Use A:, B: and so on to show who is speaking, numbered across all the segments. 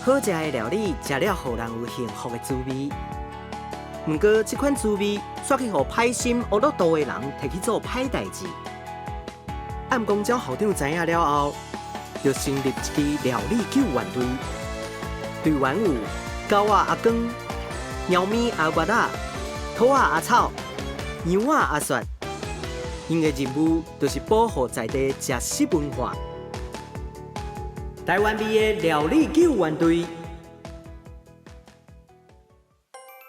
A: 好食的料理，食了予人有幸福的滋味。毋過，這款滋味煞去予歹心烏魯度的人提去做歹代誌。暗光鳥校長知影了後，就成立一支料理救援隊。隊員有狗仔阿光、貓咪阿月仔、兔仔阿草、羊仔阿雪。𪜶的任務就是保護在地食食文化。台灣味的料理救援隊。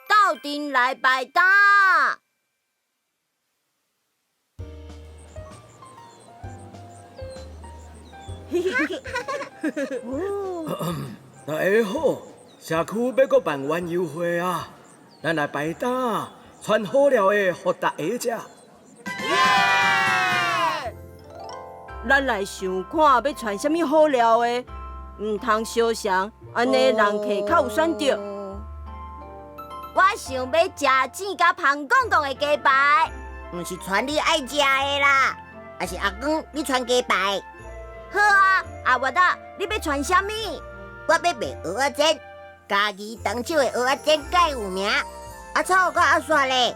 B: 鬥陣來排擔。
C: 大家好，社區欲閣辦園遊會啊，咱來排擔，傳好料的予大家食。
D: 咱來想看欲傳啥物好料的，毋通相像，按呢人客較有選擇。
B: 我想欲食煎佮芳公公的雞排，
E: 毋是傳你愛食的啦，抑是阿光你傳雞排。
B: 好啊，阿月仔，你欲傳啥物？
E: 我欲賣蚵仔煎，嘉義當手的蚵仔煎蓋有名。阿草佮阿雪咧？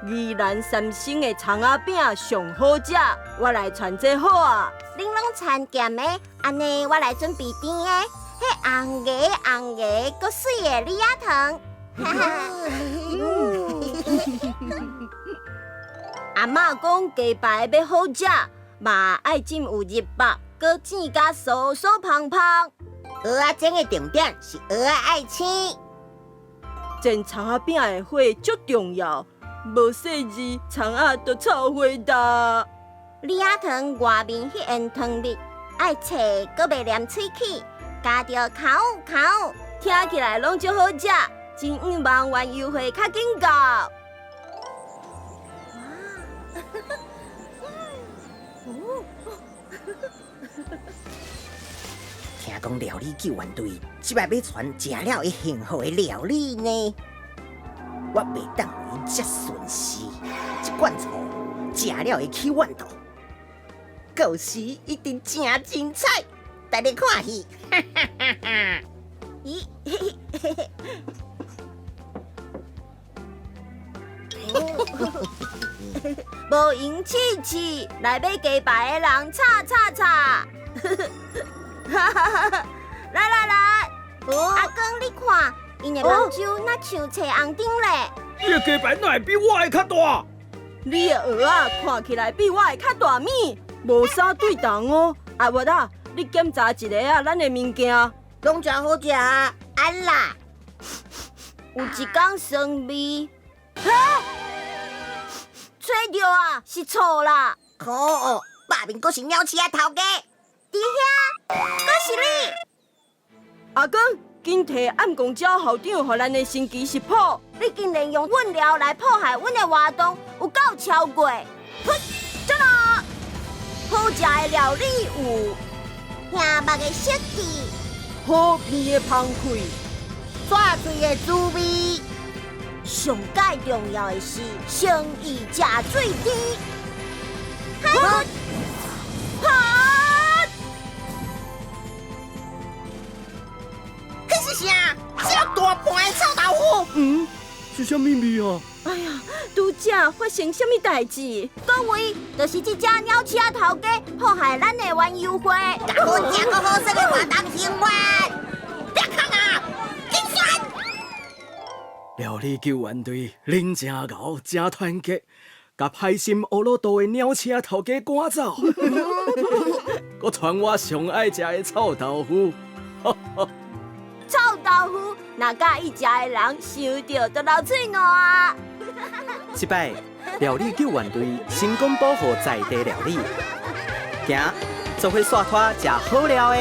D: 宜蘭三星的蔥仔餅上好食，我來傳這好啊。
B: 恁攏傳鹹的，按呢我來準備甜的，彼紅牙紅牙閣媠的李仔糖。阿嬤講雞排欲好食，嘛愛浸有入肉，閣煎甲酥酥芳芳。
E: 蚵仔煎的重點是蚵仔愛青。
D: 煎蔥仔餅的火足重要。無細膩，蔥仔就臭火焦。
B: 李仔糖外面彼層糖蜜愛脆，閣袂黏喙齒，咬著口口，
D: 聽起來攏足好食。真向望園遊會較緊到。
E: 聽講料理救援隊這擺欲傳食了會幸福的料理呢。我袂當予𪜶遮順勢，這罐醋食了會起怨肚，到時一定誠精彩，大家看戲。
B: 咦，無閒試試，來買雞排的人，吵吵吵！來來來，阿光你看。𪜶的目睭若像揣紅燈咧。
C: 你的雞排哪會比我的較大？
D: 你的蚵仔看起來比我的較大物，無啥對同哦。阿月仔，你檢查一下啊，咱的物件
E: 攏誠好食啊，按啦。
B: 有一工酸味，哈，揣著啊，是醋啦。
E: 可惡，罷免閣是鳥鼠仔頭家。
B: 佇遐，閣是你。
D: 阿光。緊提暗光鳥校長予咱的神奇食譜，
B: 你竟然用阮料來破壞阮的活動，有夠超過！哼，怎啊？好食的料理有兄目的設計，
D: 好味的芳氣，
E: 煞喙的滋味，
B: 上蓋重要的是誠意食水甜。哈！
E: 是啥？這大盤的臭豆腐。
C: 嗯，是啥物味啊？
D: 哎呀，拄才發生啥物代誌？
B: 各位，就是這隻鳥鼠仔頭家破壞咱的園遊會，
E: 共好食閣好耍的活動行為，別空啊！緊選！
C: 料理救援隊，恁誠𠢕，誠團結，共歹心烏魯度的鳥鼠仔頭家趕走，閣傳我上愛食的臭豆腐。
B: 臭豆腐，若佮意食的人，想著就流喙瀾啊！
A: 這擺料理救援隊成功保護在地料理，行，做伙煞拖食好料的。